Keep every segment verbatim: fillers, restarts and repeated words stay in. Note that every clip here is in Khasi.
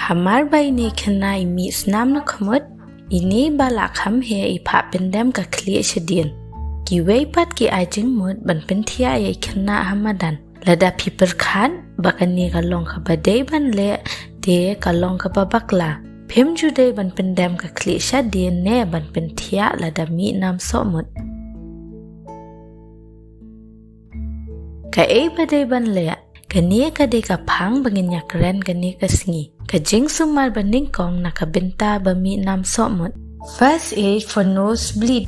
Hamar ba ine i khynnah i mih snam na khmut, ine i ba la kham heh i phah pyndem ka khlieh shadien. Kiwei pat ki ai jingmut ban pynthiah ïa i khynnah ha madan. Lada phi pyrkhat ba kane ka long kaba dei ban leh, te ka long kaba bakla. Phim ju dei ban pyndem ka khlieh shadien ne ban pynthiah lada mih nam sohmut. Kaei ba dei ban leh, kane ka dei ka phang ba ngin ïakren kane ka sngi. Ka jingsumar ba nyngkong na ka bynta ba mih nam sohmut. First aid for nose bleed.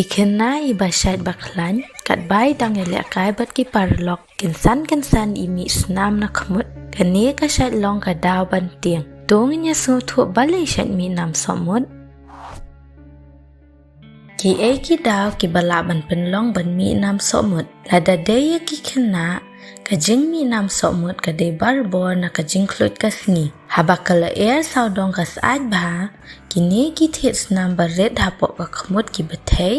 I khynnah i ba shait ba khlaiñ, katba i dang ïalehkai bad ki paralok, kynsan kynsan i mih snam na khmut. Kane ka shait long ka daw ban tieng. To ngin ïa sngewthuh balei i shait mih nam sohmut. Kiei ki daw kiba lah ban pynlong ban mih nam sohmut. Lada dei ïa ki khynnah, ka jingmih nam sohmut ka dei barabor na ka jingkhluit ka sngi. Haba ka lyer sawdong ka syaid bha, kine ki thied snam ba rit hapoh ka khmut ki bthei,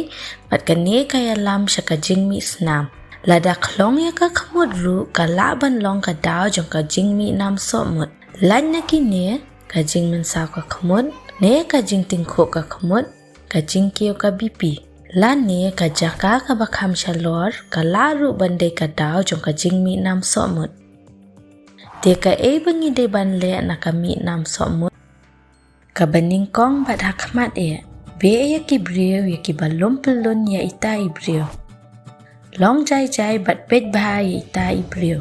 bad kane ka ïalam sha ka jingmih snam. Lada khlong ïa ka khmut ruh ka lah ban long ka daw jong ka jingmih nam sohmut. Lait na kine, ka jingmynsaw ka khmut, ne ka jingtyngkhuh ka khmut, ka jingkiew ka B P, lane ka jaka kaba kham shalor, ka lah ruh ban dei ka daw jong ka jingmih nam sohmut. Te kaei ba ngi dei ban leh na ka mih nam sohmut. Kaba nyngkong bad ha khmat eh, beh ïa ki briew ïa kiba lum pyllun ïa ita i briew. Long jai jai bad peit bha ïa ita i briew.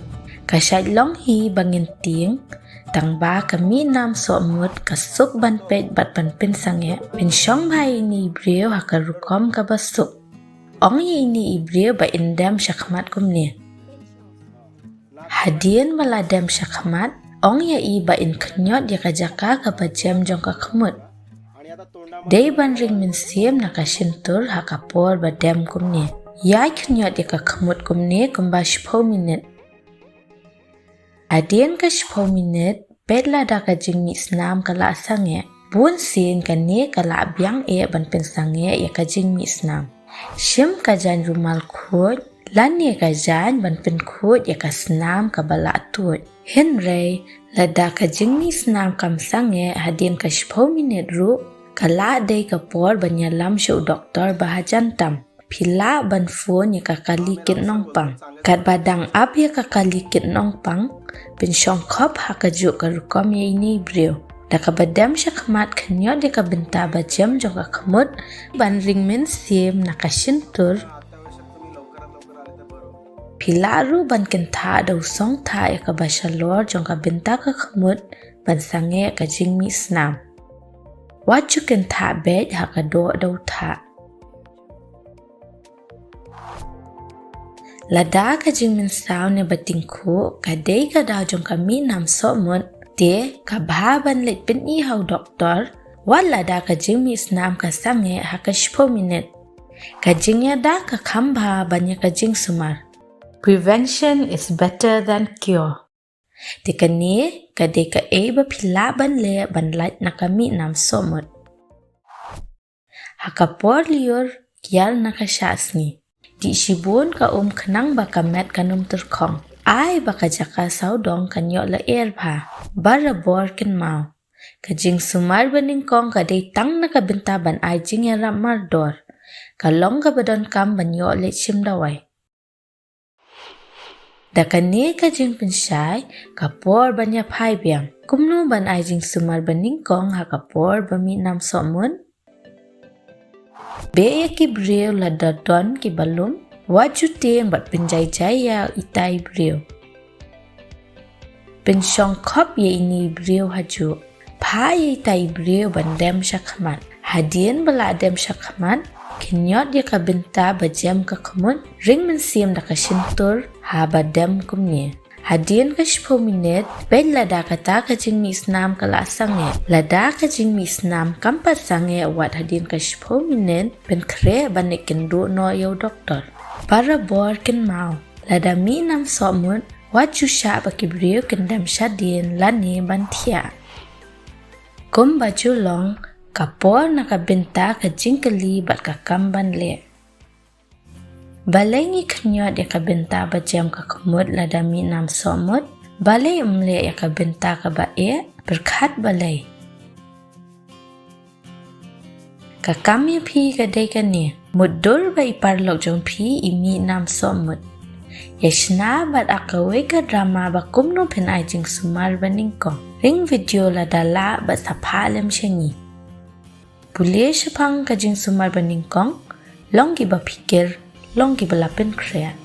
Ka shait long hi ba ngin tieng, tang ba ka mih nam sohmut ka suk ban peit bad ban pynsangeh. Pynshong bha ïa ine i briew ha ka rukom kaba suk. Ong ïa ine i briew ba in dem sha khmat kumne. Hadien ba la dem sha khmat, ong ïa i ba in khñiot ïa ka jaka kaba jem jong ka khmut. Dei ban ring mynsiem na ka shyntur ha ka por ba dem kumne. Ïai khñiot ïa ka khmut kumne kumba shiphew minit. Hadien ka shiphew minit, peit lada ka jingmih snam ka la sangeh. Bun sien kane ka la biang eh ban pynsangeh ïa ka jingmih snam. Shim ka jaiñ rumal khuid, lane ka jaiñ ban pynkhuid ïa ka snam kaba la tuid. Hynrei, lada ka jingmih snam kam sangeh hadien ka shiphew minit ruh, ka la dei ka por ban ïalam sha u doktor ba hajan tam. Phi lah ban phone ïa ka kali kit nongpang. Katba dang ap ïa ka kali kit nongpang, pynshong khop ha kajuh ka rukom ïa ine i briew. Da kaba dem sha khmat khñiot ïa ka bynta ba jem jong ka khmut, ban ring mynsiem na ka shyntur. Phi lah ruh ban kynthah da u song thah ïa kaba shalor jong ka bynta ka khmut, ban sangeh ka jingmih snam. Wat ju kynthah beit ha ka doh da u thah. Lada ka jingmynsaw ne ba tyngkhuh ka dei ka daw jong ka mih nam sohmut, te ka bha ban leit pyni ha u doktor, wat lada ka jingmih snam ka sangeh ha ka shiphew minit. Ka jingïada ka kham bha ban ïa ka jingsumar. Prevention is better than cure. Te kane ka dei kaei ba phi lah ban leh ban lait na ka mih nam sohmut. Ha ka por lyiur, kiar na ka shah sngi. Dih shibun ka um khnang ba ka met kan ym tyrkhong. Ai ba ka jaka sawdong kan ïoh lyer bha. Barabor kynmaw, ka jingsumar ba nyngkong ka dei tang na ka bynta ban ai jingïarap mardor. Ka long kaba donkam ban ïoh leit shim dawai. Da kane ka jingpynshai, ka por ban ïaphai biang. Kumno ban ai jingsumar ba nyngkong ha ka por ba mih nam sohmut? Beh ïa ki briew lada don kiba lum, wat ju tieng bad pynjai jai ïa ita i briew. Pynshong khop ïa ine i briew hajuh. Phah ïa ita i briew ban dem sha khmat. Hadien ba la dem sha khmat, khñiot ïa ka bynta ba jem ka khmut, ring mynsiem da ka shyntur, haba dem kumne. Hadien ka shiphew minit, peit lada kata ka jingmih snam ka la sangeh. Lada ka jingmih snam kam pat sangeh wat hadien ka shiphew minit, pynkhreh ban leit kynduh noh ïa u doktor. Barabor kynmaw, lada mih nam sohmut, wat ju shah ba ki briew kin dem shadien lane ban thiah. Kumba ju long, ka por na ka bynta ka jingkylli bad ka kam ban leh. Balei ngi khñiot ïa ka bynta ba jem ka khmut lada mih nam sohmut? Balei ym leh ïa ka bynta kaba eh? Pyrkhat balei. Ka kam ïa phi ka dei kane, mutdur ba i paralok jong phi i mih nam sohmut. Ïa shna bad ak kawei ka drama ba kumno phin ai jingsumar ba nyngkong. Ring video lada lah bad sa phah lem sha ngi. Pule shaphang ka jingsumar ba nyngkong, long kiba phikir, long kiba la pynkhreh.